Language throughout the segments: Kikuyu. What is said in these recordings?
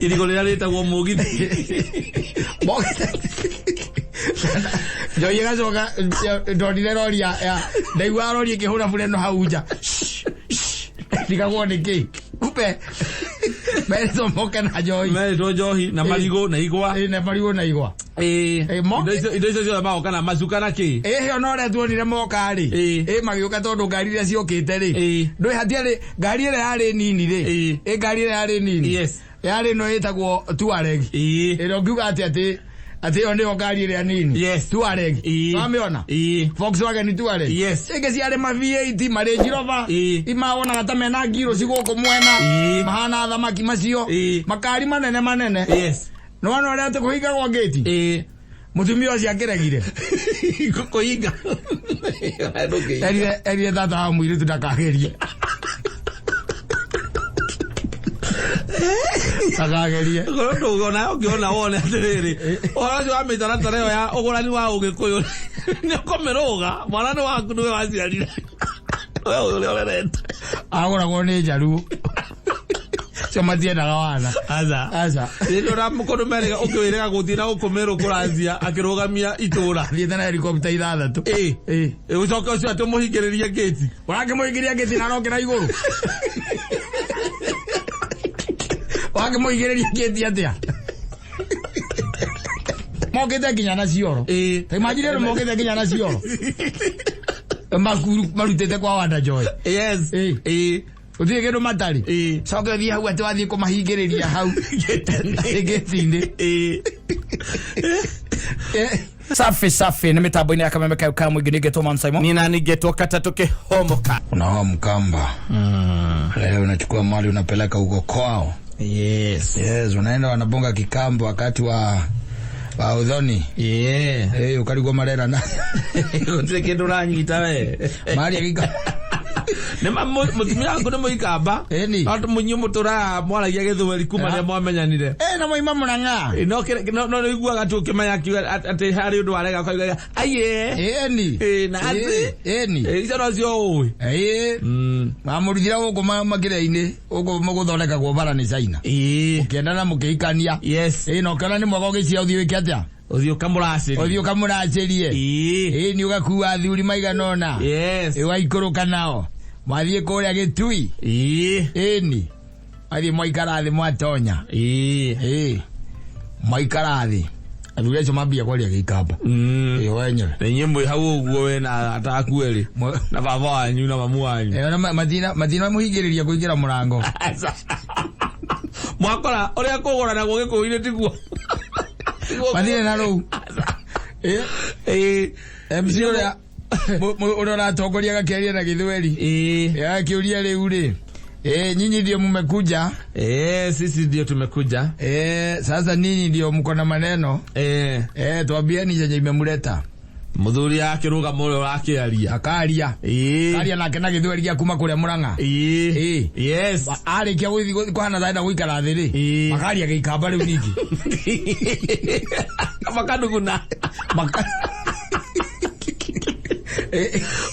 Irigũ rĩrĩa rĩtagwo mũgithi. Njohi ĩgacoka, ndonire rori ya ndaigua rori ĩkĩhũra bureno hau nja, ndigagwo nĩ kĩ, kumbe merĩtwo moke na njohi. Merĩtwo njohi na marigũ na igwa. Ĩ, na marigũ na igwa. Ĩĩ. Ĩ, moke- Indo icio ciothe magoka na macuka na kĩ. Ĩ hĩo no ũrĩa tuonire moka rĩ. Ĩ. Ĩ magĩũka tondũ ngari iria ciokĩte rĩ, Ĩ. ndũĩ hatiarĩ ngari ĩrĩa yarĩ nini rĩ. Ĩ. Ĩ ngari ĩrĩa yarĩ nini Yes. yarĩ ĩno ĩtagwo Tuareg. Ĩĩ. Ĩrĩa ũngiuga atĩ atĩ ĩyo nĩyo ngari ĩrĩa nini. Yes. Tuareg. Ĩĩ. Wamĩona? Ĩĩ. Volkswagen Tuareg. Yes. Ingĩ ciarĩ ma V8, ma Range Rover. Ĩĩ. Imawonaga ta mena ngiro cigũkũ mwena. Ĩĩ. Mahana thamaki macio. Ĩĩ. Makari manene manene. Yes. Nĩwona ũrĩa atĩ kũhingagwo ngĩti? Ĩĩ. Mũtumia ũcio akĩregire. Kũhinga. Erire tata wa mũirĩtu ndakagerie. Ndakagerie. Korwo ndũngĩona ũngĩona wone atĩrĩrĩ, ũhoro ũcio wa mĩtaratara ĩyo ya ũgũrani wa ũgĩkũyũ nĩ ũkũmĩrũga, mwana nĩ waku, nĩwe waciarire, we ũrĩa ũrerete. Agũragwo nĩ njaruo. Cio matiendaga wana. Aca. Aca. Rĩrĩa ũra kũndũ merĩga ũkĩwĩrĩga gũthiĩ na gũkũ Meru kũracia akĩrũgamia itũra. Thiĩte na helicopter 6. Ĩ. Ĩ. Ũcoke ũcio atĩ ũmũhingĩrĩrie ngĩti. Ũrakĩmũingĩria ngĩti na arokĩra igũrũ. Wakĩmũingĩrĩria ngĩti atĩa? Mokĩte nginya na cioro. Ĩ. Ta imagine andũ mokĩte nginya na cioro. Makuru marutĩte kwa Wanda Joy. Yes. Ĩ. Ĩ. Gũtirĩ kĩndũ matarĩ. Ĩ. Coke ũthiĩ hau atĩ wathiĩ kũmahingĩrĩria hau ngĩti-inĩ. Ĩ. Eh. Safi safi nĩ mĩtambo-inĩ ya kameme kayo ka mũingĩ nĩngetwo Man Simon. Nina ningetwo katatũ kĩhomoka. Unaoa Mkamba. Leo unachukua mali unapeleka huko kwao. Yes. Yes, unaenda wanabonga Kikambo wakati wa udhoni. Yeah. Eh, ukarigwo marera na Gũtirĩ kĩndũ ũranyita we. mari agika. Nĩ ma mũtumia waku nĩ mũikamba. Ĩni. No mũnyuĩ mũtũraga mwaragia gĩthweri kuma rĩrĩa mwamenyanire. Eh, na moima Murang'a. Ĩ, no no nĩ ũiguaga tu ũkĩmenya akiuga atĩ harĩ ũndũ warega ũkauga aiye. Ĩni. Ĩ, na atĩ. Ĩni. Ĩ, icio nocio ũĩ. Eh, mamũrutire gũkũ makĩrĩa-inĩ gũkũ gũthondekagwo bara nĩ China. Ĩ. Ũkĩendana mũkĩhikania. Yes. Ĩ, na ũkĩona nĩ mwega ũgĩcia ũthiĩ wĩke atĩa? Ũthiĩ ũkamũracĩrie. Ũthiĩ ũkamũracĩrie. Ĩ. Ĩ, nĩ ũgakua athuri maigana ũna. Yes. Ĩ, waikũrũka nao. Mwathiĩ kũrĩa Gĩtui. Ĩ. Ĩni. Mwathiĩ mwaikara thĩ mwatonya. Ĩ. Ĩ. Mwaikara thĩ. Athuri acio mambia kwaria Gĩikamba. Ĩ, wenyewe. Na inyuĩ mwĩ hau ũguo we na arata aku erĩ na baba wanyu na mamu wanyu. Ĩ, ona matina mũhingĩrĩria kũingĩra mũrango. Mwakora ũrĩa kũgũranagwo gĩkũyũ-inĩ tiguo. Mathire na rũu. Ĩ. Ĩ. MC ũrĩa ũrĩa ũratongoria agakĩaria na Gĩthweri. Ĩ. Akĩũria rĩu rĩ. Eh, nyinyi ndio mmekuja. Eh, sisi ndio tumekuja. Eh, sasa ninyi ndio mko na maneno. Eh. Eh, tuambieni chenye imemleta. Mũthuri akĩrũgama ũrĩa ũrakĩaria. Akaria. Ĩ. Akaria nake na Gĩthweri gĩa kuma kũrĩa Murang'a. Ĩ. Ĩ. Yes. Arĩkia gũthiĩ kũhana ta enda gũikara thĩ rĩ. Ĩ. Makaria Gĩikamba rĩu ningĩ. Makanuguna. Maka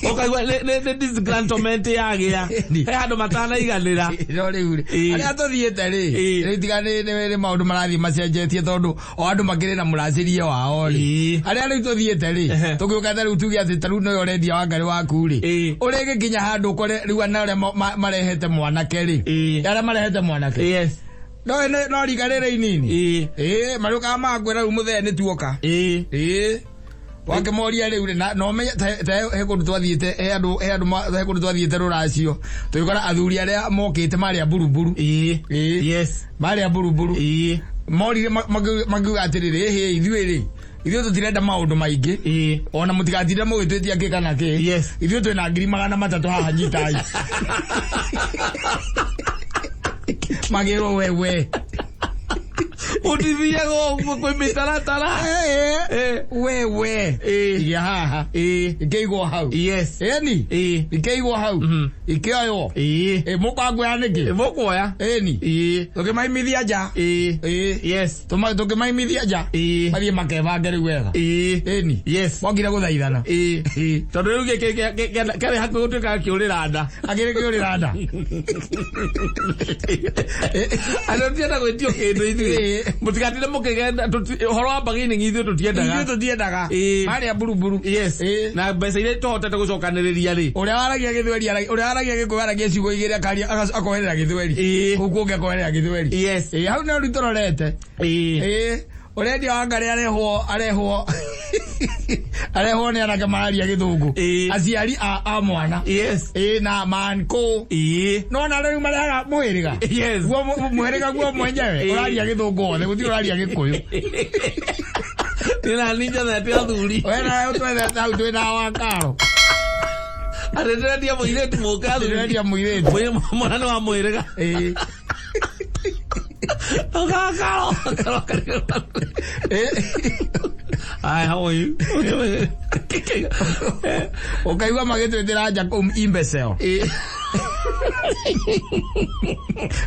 Ũkaigua nĩ disgruntlement yagĩa. He handũ matanaiganĩra. No rĩu rĩ, Ĩ. arĩa tũthiĩte rĩ, Ĩ. rĩu tiga nĩ maũndũ marathiĩ macenjetie tondũ o andũ makĩrĩ na mũracĩrie wao rĩ. Ĩ. Arĩa rĩu tũthiĩte rĩ, Ehe. tũgĩũka ta rĩu tuge atĩ ta rĩu nĩwe ũrendia wangarĩ waku rĩ, Ĩ. ũrĩgĩkinya handũ ũkore rĩu ana arĩa marehete mwanake rĩ, Ĩ. arĩa marehete mwanake. Yes. No no rika rĩrĩ inini. Ĩ. Ĩ, marĩũkaga magakwĩra rĩu mũthee nĩ tuoka. Ĩ. Ĩ. Wakĩmoria rĩu rĩ, na ũmenye ta he kũndũ twathiĩte, he andũ, he andũ he kũndũ twathiĩte rũracio, tũgĩkora athuri arĩa mokĩte marĩ a mburumburu. Ĩ. Ĩ. Yes. Marĩ a mburumburu. Ĩ. Morire makiuga atĩrĩrĩ, ĩhĩ, ithuĩ rĩ, ithuĩ tũtirenda maũndũ maingĩ. Ĩ. Ona mũtigatinde mũgĩtwĩtia kĩ kana kĩ. Yes. Ithuĩ twĩna ngiri magana matatũ haha nyitai. Magĩrwo wewe. Ũtithiaga ũguo kwĩ mĩtaratara. Eh. Wewe. Ĩĩ. Iria haha. Ĩĩ. Ikĩigwo hau. Yes. Ĩni. Ĩĩ. Ikĩigwo hau. Ikĩoywo. Ĩĩ. Ĩ mũkwanguoya nĩkĩ? Mũkuoya. Ĩni. Ĩĩ. Tũkĩmaimithia nja. Ĩĩ. Ĩĩ. Yes. Tũkĩmaimithia nja. Ĩĩ. Mathiĩ makebange rĩu wega. Ĩĩ. Ĩni. Yes. Mokire gũthaithana. Ĩĩ. Ĩĩ. Tondũ rĩu gĩkĩ kĩarĩ hakuhĩ gũtuĩka kĩũrĩra nda. Akĩrĩ kĩũrĩra nda. Andũ tũtienda gwĩtio kĩndũ ithuĩ. Ĩĩ. Mũtigatinde mũkĩgenda ũhoro wa bargaining ithuĩ tũtiendaga. Ithuĩ tũtiendaga. Ĩĩ. Marĩa mburuburu. Yes. Ĩĩ. Na mbeca iria tũhotete gũcokanĩrĩria rĩ. Ũrĩa waragia gĩthweri ũrĩa waragia gĩkũyũ aragia ciugo igĩrĩ akaria akoherera gĩthweri. Ĩĩ. Kũu kũngĩ akoherera gĩthweri. Yes. Ĩĩ hau no rĩu tũrorete. Ĩĩ. Ĩĩ. Ũrendia wa ngarĩ arehwo arehwo arehwo nĩ anake mararia gĩthũngũ. Ĩĩ. Aciari a mwana. Yes. Ĩĩ na mankũ. Ĩĩ. No na rĩu marehaga mũhĩrĩga. Yes. Guo mũhĩrĩga guo mwenyewe Ĩĩ. ũraria gĩthũngũ wothe gũtirĩ ũraria gĩkũyũ. Nĩ na ninja thete athuri. We nawe ũtwethete hau twĩna wa karo. Atĩ ndĩrendia mũirĩtu mũke athuri. Ndĩrendia mũirĩtu. Mwana nĩ wa mũhĩrĩga. Ĩĩ. Karo. Karo. Ĩĩ. Hi, how are you? Ũkaigua magĩtwĩtĩra nja kũu imbecile. Ĩĩ.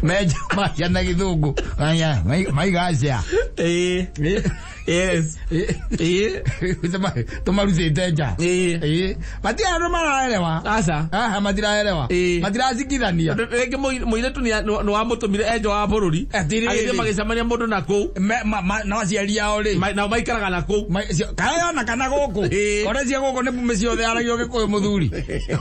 Meja maria na gĩthũngũ. Aya, maigacia. Ĩĩ. Yes. Ĩĩ. Tũmarutĩte nja. Ĩĩ. Ĩĩ. Matirĩ andũ maraerewa. Aca. Haha matiraerewa. Ĩĩ. Matiracikithania. Rĩngĩ mũirĩtu nĩ wamũtũmire enjo wa bũrũri. Atĩrĩrĩ. Agĩthiĩ magĩcemania mũndũ na kũu. Na aciari ao rĩ. Nao maikaraga na kũu. Kana ona kana gũkũ. Ĩĩ. Ona cia gũkũ nĩ mĩciĩ yothe yaragio gĩkũyũ mũthuri.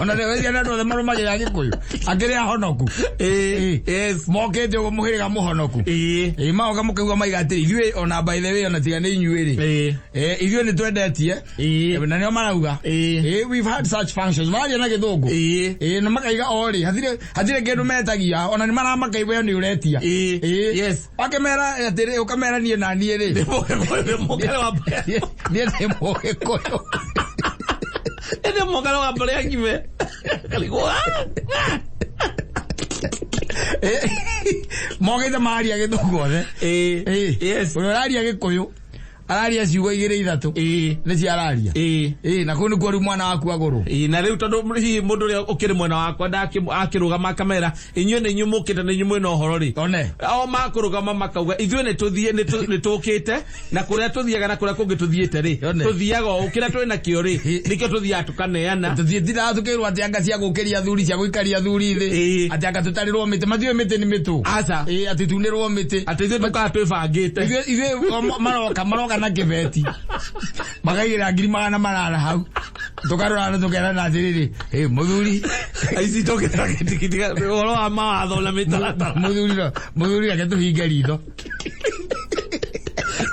Ona nĩ ciana andũ othe marũmagĩrĩra gĩkũyũ. Akĩrĩ ahonoku. Ĩĩ. Yes. Mokĩte ũguo mũhĩrĩga mũhonoku. Ĩĩ. Ĩĩ magoka mũkaigua maiga atĩrĩ ithuĩ ona by the way ona tiga nĩ inyuĩ rĩ. Ĩĩ. Ithuĩ nĩ twendetie. Ĩĩ. Na nĩo marauga. Ĩĩ. Ĩĩ we've had such functions. Mararia na gĩthũngũ. Ĩĩ. Ĩĩ na makaiga o rĩ hatirĩ kĩndũ metagia ona nĩ maramaka we nĩ ũretia. Ĩĩ. Ĩĩ. Yes. Wakĩmera atĩrĩ ũkamera niĩ na niĩ rĩ. Mũkere wa mbere. Niĩ ndĩ mũgĩkũyũ. Ĩndĩ mũkere wa mbere akime. Karigwo. Mokĩte maria gĩthũngũ othe. Ĩĩ. Yes. Ũrĩa ũraria gĩkũyũ araria ciugo igĩrĩ ithatũ. Ĩĩ. Nĩ ciararia. Ĩĩ. Ĩĩ na kũu nĩkuo rĩu mwana waku agũrũ. Ĩĩ, na rĩu tondũ hihi mũndũ ũrĩa ũkĩrĩ mwena wakwa akĩrũgama akamera inyuĩ nĩ inyuĩ mũkĩte nĩ inyuĩ mwĩna ũhoro rĩ. One. O makũrũgama makauga ithuĩ nĩ tũthiĩ nĩ tũkĩte na kũrĩa tũthiaga na kũrĩa kũngĩ tũthiĩte rĩ One. tũthiaga o kĩrĩa twĩ nakĩo rĩ nĩkĩo tũthiaga tũkaneana. Tũthiĩtindaga tũkĩrwo atĩ anga cia gũkĩria athuri cia gũikaria athuri thĩ. Ĩĩ. Atĩ anga tũtarĩrwo mĩtĩ matiũĩ mĩtĩ nĩ mĩtũ. Aca. Ĩĩ atĩ tunĩrwo mĩtĩ. Atĩ ithuĩ tũkaga twĩbangĩte. Ithuĩ o maroka na kĩbeti makaigĩrĩra 800,000 hau tũkarorana tũkerana atĩrĩrĩ ĩ mũthuri Aici tũkĩtiga ũhoro wa mawatho na mĩtaratara. mũthuri reke tũhinge ritho.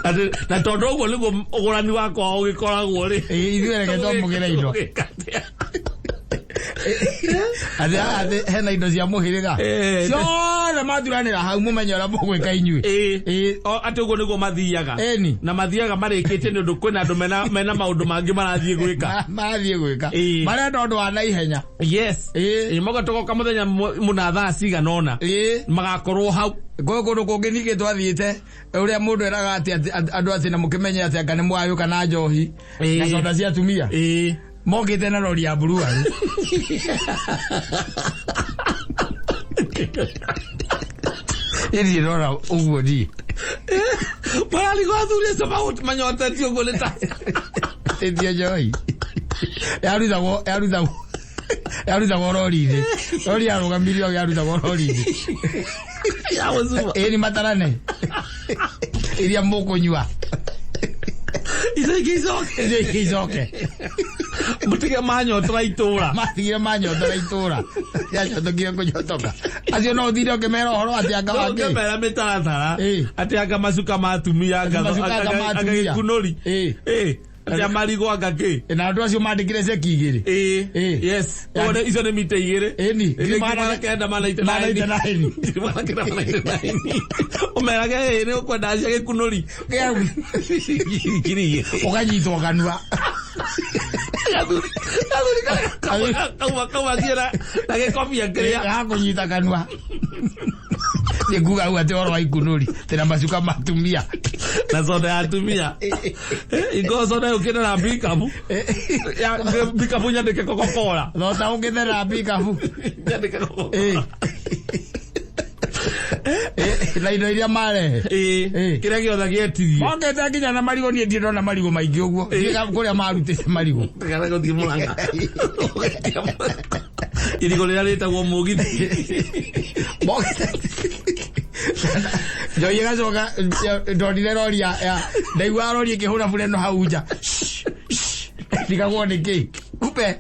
Atĩ na tondũ ũguo nĩguo ũgũrani wakwa ũgĩkoragwo rĩ. Ĩĩ ithuĩ reke twamũkĩre indo. Ũgĩka atĩa? Atĩ haha hena indo cia mũhĩrĩga Ĩĩ. ciothe mathuranĩra hau mũmenye ũrĩa mũgwĩka inyuĩ. Ĩĩ. Ĩĩ. O atĩ ũguo nĩguo mathiaga. Ĩni. Na mathiaga marĩkĩtie nĩ ũndũ kwĩna andũ mena maũndũ mangĩ marathiĩ gwĩka. Marathiĩ gwĩka. Ĩĩ. Marenda ũndũ wa naihenya. Yes. Ĩĩ. Ĩĩ moka tũgoka mũthenya mũna thaa cigana ũna. Ĩĩ. Magakorwo hau. Kwĩ kũndũ kũngĩ ningĩ twathiĩte ũrĩa mũndũ eraga atĩ andũ atĩ na mũkĩmenye atĩ anga nĩ mwayũka na njohi Ĩĩ. na soda cia atumia. Ĩĩ. Mokĩte na rori ya brewery. Ĩthiĩ rora ũguo thiĩ. Mararigwo athuri acio manyotetio ũguo nĩ ta. Ĩthiĩ njohi. Yarutagwo rori-inĩ. Rori yarũgamirio yarutagwo rori-inĩ. Ya mũcuma. Ĩĩ nĩ matarane. Iria mũkũnyua. Icio ingĩ icoke. Icio ingĩ icoke. Mũtige manyotora itũra. Matigire manyotora itũra. Yanyotokire kũnyotoka. Acio no ũthire ũkĩmera ũhoro atĩ anga wake. Ũngĩmera mĩtaratara. Ĩĩ. Atĩ anga macuka ma atumia anga Macuka anga ma anga atumia. gĩkunũri. Ĩĩ. Ĩĩ. Atĩ amarigwo anga kĩ. Na andũ acio mandĩkire ceki igĩrĩ. Ĩĩ. Ĩĩ. Yes. Ũguo icio nĩ mita igĩrĩ. Ĩni. Ĩĩ, 999. 999. Ũmerage ĩĩ nĩ ũkwenda cia gĩkunũri. Ngiri igĩrĩ. Ũkanyitwo kanua. Gathuri kauma kauma na gĩkobia kĩrĩa. Gakũnyita kanua. Nĩ kuga hau atĩ ũhoro wa ikunũri tena macuka ma atumia. Na soda ya atumia. Ingo soda yũkĩte na pikapu. Ya pikapu nyandĩke Coca-Cola. Thota ũngĩthera pikabu. Nyandĩke Coca-Cola. Na indo iria marehe. Ĩĩ. Kĩrĩa gĩothe gĩetirie. Mokĩte nginya na marigũ, niĩ ndirĩ ndona marigũ maingĩ ũguo. Ndiĩ kũrĩa marutĩte marigũ. Kana gũthiĩ Mũrang'a. Irigũ rĩrĩa rĩtagwo mũgithi. Mokĩte njohi ĩgacoka. Ndonire rori ya ndaiguaga rori ĩkĩhũra bureno hau nja, ndigagwo nĩ kĩ, kumbe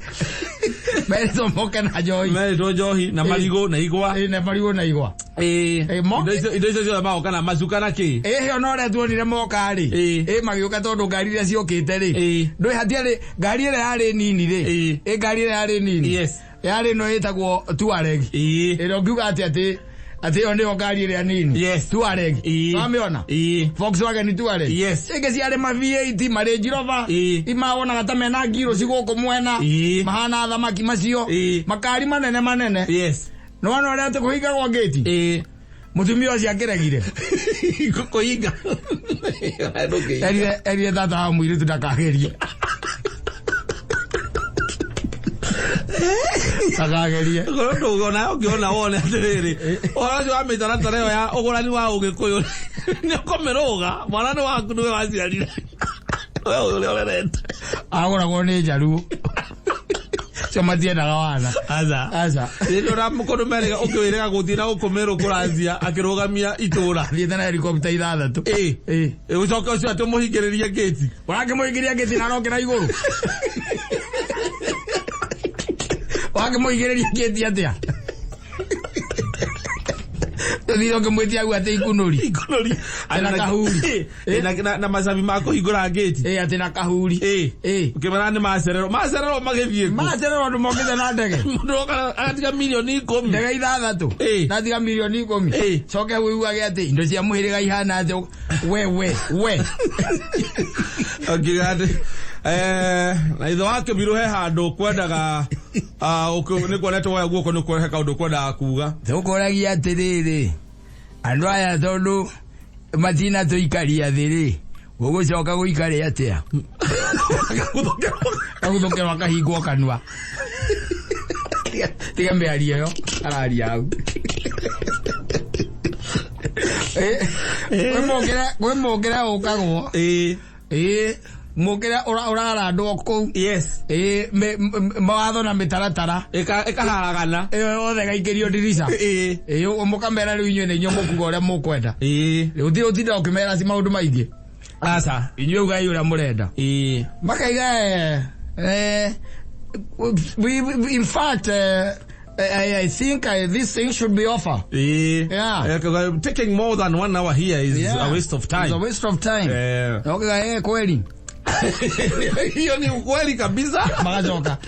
merĩtwo moke na njohi. Merĩtwo njohi na marigũ na igwa. Ĩ, na marigũ na igwa. Ĩĩ. Ĩ, Indo icio ciothe magoka na macuka na kĩ. Ĩhĩ, ona ũrĩa tuonire moka rĩ, ĩ magĩũka tondũ ngari iria ciokĩte rĩ, ndũĩ hatiarĩ ngari ĩrĩa yarĩ nini rĩ, ĩ ngari ĩrĩa yarĩ nini, yarĩ ĩno ĩtagwo Tuareg, ĩrĩa ũngiuga atĩ ĩyo nĩyo ngari ĩrĩa nini. Tuareg. Wamĩona? Ĩĩ. Volkswagen Tuareg. Ingĩ ciarĩ ma V8, ma Range Rover, imawonaga ta mena ngiro cigũkũ mwena, mahana thamaki macio, makari manene manene. Nĩwona ũrĩa atĩ kũhingagwo ngĩti? Mũtumia ũcio akĩregire. Kũhinga. Erire tata wa mũirĩtu ndakagerie, ndakagerie. Korwo ndũngĩona ũngĩona wone atĩrĩrĩ, ũhoro ũcio wa mĩtaratara ĩyo ya ũgũrani wa ũgĩkũyũ nĩ ũkũmĩrũga. Mwana nĩ waku, nĩwe waciarire, we ũrĩa ũrerete. Agũragwo nĩ njaruo cio matiendaga wana. Aca. Aca. Rĩrĩa ũramũkũndũ merĩga ũkĩwĩrĩga gũthiĩ na gũkũ Mĩrũ kũracia akĩrũgamia itũra. Thiĩte na helikopta 6. Ĩ. Ĩ. Ũcoke ũcio atĩ ũmũhingĩrĩrie ngĩti. Ũrakĩmũingĩria ngĩti na arokĩra igũrũ, wakĩmũingĩrĩria ngĩti atĩa? Tũthire ũkĩmwĩtia hau atĩ ikunũri. Ikunũri. Na kahuri. Ĩ, na macabi ma kũhingũra ngĩti. Ĩ, atĩ na kahuri. Ĩ. Ĩ. Ũkĩmera nĩ macererwo macererwo magĩthiĩ kũ? Macererwo andũ mokĩte na ndege. Mũndũ oka agatiga mirioni 10. Ndege 6. Natiga mirioni 10. Coke wĩiguage atĩ indo cia mũhĩrĩga ihana atĩ we we we. Angiuga atĩ na ithe wa Kĩbirũ he handũ kwendaga nĩ kuonetwo woya guoko nĩ kuohe kaũndũ kwendaga kuga. Tũkũragia atĩrĩrĩ, andũ aya tondũ matina tũikaria thĩ rĩ, gũgũcoka gũikare atĩa? Kaguthũkĩrwo akahingwo kanua. Tiga mĩario ĩyo araria hau. Kwĩ mũngĩre ũkagwo. Ĩ, mũngĩre ũrarandwo kũu. Ĩ, mawatho na mĩtaratara Ĩkaharagana. Ĩyo yothe ĩgaikĩrio ndirica. Ĩ, mũkamera rĩu inyuĩ nĩ inyuĩ mũkuga ũrĩa mũkwenda. Rĩu ũtinda ũkĩmera ci maũndũ maingĩ. Aca. Inyuĩ ugai ũrĩa mũrenda. Makaiga in fact, I think this thing should be offered. Yeah. Taking more than one hour here is a waste of time. It's a waste of time. Okiga kweli. Hiyo ni ukweli kabisa. Magacoka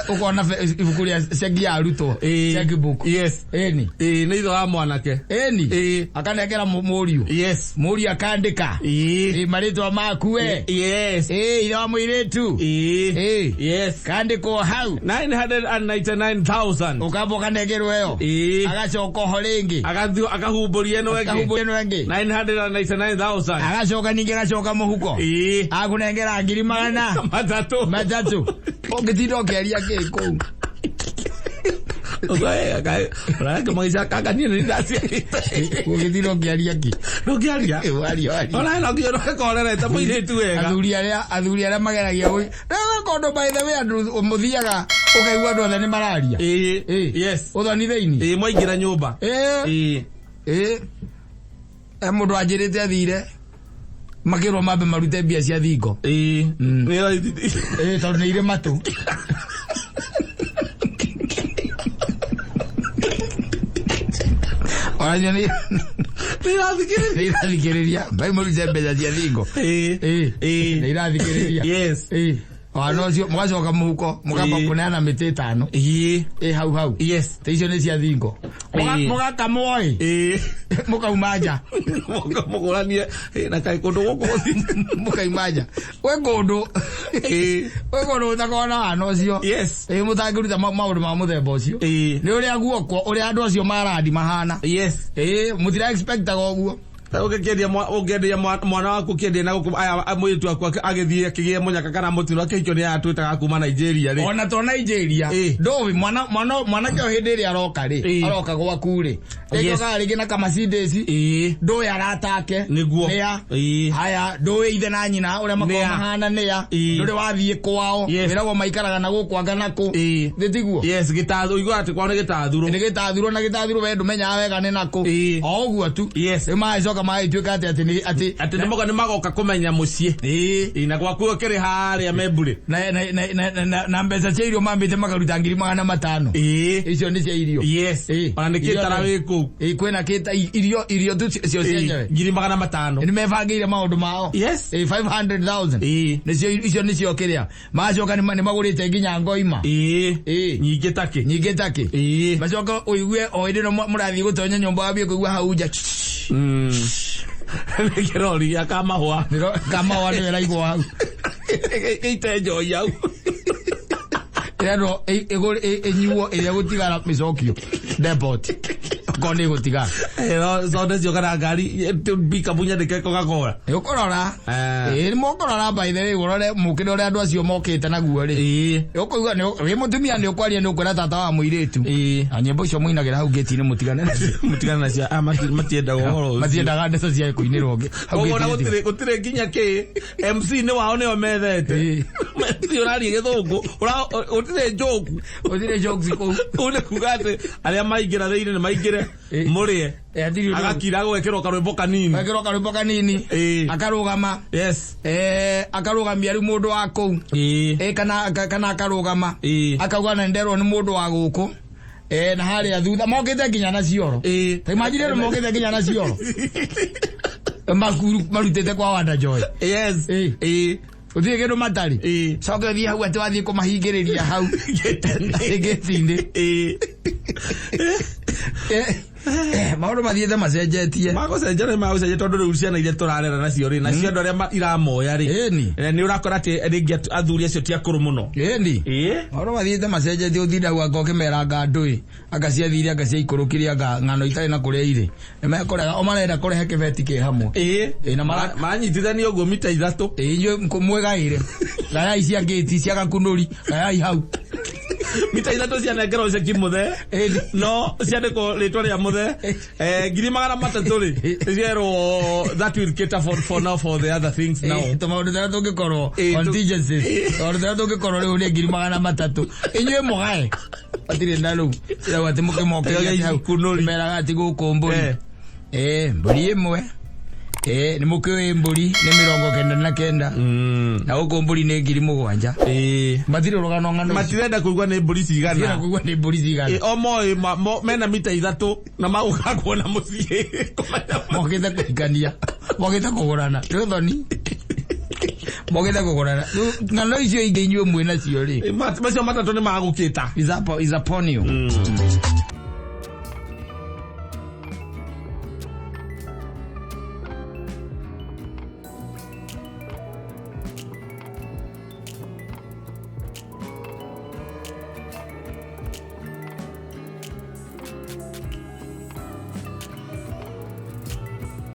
ũkona ibuku rĩa ceki ya arutwo. Checkbook. Ĩni. Ĩĩ, nĩ ithe wa mwanake. Ĩni. Akanengera mũriũ. Mũriũ akandĩka. Ĩ, marĩtwa maku we. Ĩ, ithe wa mũirĩtu. Ĩ. Kandĩkwo hau. 999,000. Ũkamba ũkanengerwo ĩyo. Agacoka oho rĩngĩ. Agathiĩ akahumbũria ĩno ĩngĩ. Akahumbũria ĩno ĩngĩ. 999,000. Agacoka ningĩ agacoka mũhuko. Akũnengera ngiri magana 300. 300. Ũngĩtinda ũkĩaria kĩ kũu? Ũrakĩmagicakanga niĩ nĩ ndaciarĩte. Ũngĩtinda ũkĩaria kĩ? Ndũngĩaria. Waria waria. Ona no nginya ũrekorerete mũirĩtu wega. Athuri arĩa mageragia kondo, by the way, andũ mũthiaga ũkaigua andũ othe nĩ mararia. Ũthoni thĩinĩ. Ĩĩ, mwaingĩra nyũmba. Ĩ, e mũndũ anjĩrĩte athire makĩrwo mambe marute mbia cia thingo. Ĩ, tondũ nĩ irĩ matũ. Ona nĩ Nĩ irathikĩrĩria. Nĩ irathikĩrĩria, mbai mũrute mbeca cia thingo. Ĩ, nĩ irathikĩrĩria. Ĩ. Wana ũcio mũgacoka mũhuko mũkamba kũneana mĩtĩ ĩtano ĩ hau hau. Ta icio nĩ cia thingo. Mũgakamwo ĩ mũkauma nja. Mũgũranie na kaĩ kũndũ gũkũ mũkauma nja. Gwĩ kũndũ gwĩ kũndũ gũtakoragwo na wana ũcio. Ĩ mũtangĩruta maũndũ ma mũthemba ũcio. Nĩ ũrĩa guoko ũrĩa andũ acio marandi mahana. Ĩ mũtira expectaga ũguo. Ũngĩkĩendia ũngĩendia mwana waku ũkĩendia na gũkũ aya mũirĩtu waku agĩthiĩ akĩgĩe mũnyaka kana mũtino akĩhikio nĩ aya twĩtaga kuma Nigeria rĩ. Ona to Nigeria. Ndũĩ mwana mwana mwanake o hĩndĩ ĩrĩa aroka rĩ, aroka gwaku rĩ. Rĩngĩ rĩngĩ na Mercedes. Ndũĩ aratake. Nĩguo. Nĩa. Haya ndũĩ ithe na nyina ũrĩa makoragwo mahana nĩa. Ndũrĩ wathiĩ kwao. Wĩragwo maikaraga na gũkũ anga na kũ. Nĩ tiguo? Yes, gĩtathuro ũiguaga atĩ kwao nĩ gĩtathuro. Nĩ gĩtathuro na gĩtathuro we ndũmenyaga wega nĩ nakũ. O ũguo tu. Rĩu magĩcoka magĩtuĩka atĩ atĩ nĩ atĩ atĩ nĩ magoka kũmenya mũciĩ. Na gwaku ũkĩrĩ harĩa Membure. Na mbeca cia irio mambĩte makaruta 500,000. Icio nĩ cia irio. Ona nĩ kĩtara wĩ kũu. Kwĩna kĩta irio tu cio cienyewe. 500,000. Nĩ mebangĩire maũndũ mao. 500,000. Nĩcio icio nĩcio kĩrĩa. Macoka nĩ magũrĩte nginya ngoima. Nyingĩ takĩ. Nyingĩ takĩ. Macoka ũigue o hĩndĩ ĩno mũrathiĩ gũtonya nyũmba wambie kũigua hau nja. Nĩ kĩrori gĩa kamahũa. Kamahũa nĩyo ĩraigwo hau. Gĩite njohi hau. Ĩrendwo ĩnyuo ĩrĩa gũtigara mĩcokio depot. Okorwo nĩ ĩgũtigara. Soda cio kana ngari pickup nyandĩke Coca-Cola. Nĩ ũkũrora. Nĩ mũkũrora by the way ũrore mũkĩre ũrĩa andũ acio mokĩte naguo rĩ. Ũkũigua wĩ mũtumia nĩ ũkwaria nĩ ũkwĩra tata wa mũirĩtu. Na nyĩmbo icio mũinagĩra hau gate-inĩ mũtigane nacio. Mũtigane nacio. Matiendaga ũhoro ũcio. Matiendaga ndeto cia kũinĩrwo hau gate-inĩ. Gũtirĩ nginya kĩ MC nĩ wao nĩo methete. MC ũraria gĩthũngũ, gũtirĩ joke. Gũtirĩ jokes kũu. Ũũ nĩ kuga atĩ arĩa maingĩra thĩinĩ nĩ maingĩre mũrĩe. Agakira gwĩkĩrwo karwĩmbo kanini. Gwĩkĩrwo karwĩmbo kanini. Akarũgama. Akarũgamia rĩu mũndũ wa kũu. Kana akarũgama. Akauga na nderwo nĩ mũndũ wa gũkũ. Na harĩa thutha mokĩte nginya na cioro. Ta imagine rĩu mokĩte nginya na cioro. Marutĩte kwa Wanda Joy. Gũtirĩ kĩndũ matarĩ. Coke ũthiĩ hau atĩ wathiĩ kũmahingĩrĩria hau. Gate-inĩ. Maũndũ mathiĩte macenjetie. Magũcenjia nĩ magũcenjia tondũ rĩu ciana iria tũrarera nacio rĩ, nacio andũ arĩa iramoya rĩ. Nĩ ũrakora atĩ rĩngĩ athuri acio ti akũrũ mũno. Maũndũ mathiĩte macenjetie ũtinda hau anga ũkĩmeranga ndũĩ. Anga ciathire anga ciaikũrũkire anga ng'ano itarĩ na kũrĩa irĩ. Nĩ mekũrega o marenda kũrehe kĩbeti kĩ hamwe. Na maranyitithania ũguo mita 3. Inyuĩ mwĩgaĩre. Gayai cia gate cia gakunũri, gayai hau. Mita 3 cianengerwo ceki mũthee. No ciandĩkwo rĩtwa rĩa mũthee. 300,000 rĩ, cierwo that will cater for now for the other things now. Tũmaũndũ tũrĩa tũngĩkorwo contingencies. Tũmaũndũ tũrĩa tũngĩkorwo rĩu nĩ 300,000. Inyuĩ mũgae. Matirĩ na rĩu. Rĩu atĩ mũkĩmokĩria hau. Meraga atĩ gũkũ mbũri. Mbũri ĩmwe. Nĩ mũkĩũĩ mbũri nĩ 99. Na gũkũ mbũri nĩ 7,000. Matirĩ rũgano ng'ano. Matirenda kũigua nĩ mbũri cigana. Matirenda kũigua nĩ mbũri cigana. O moĩ mena mita 3 na magũka kuona mũciĩ. Mokĩte kũhikania. Mokĩte kũgũrana. Nĩ ũthoni. Mokĩte kũgũrana. Ng'ano icio ingĩ inyuĩ mwĩ nacio rĩ. Macio matatũ nĩ magũkĩta. Is upon you.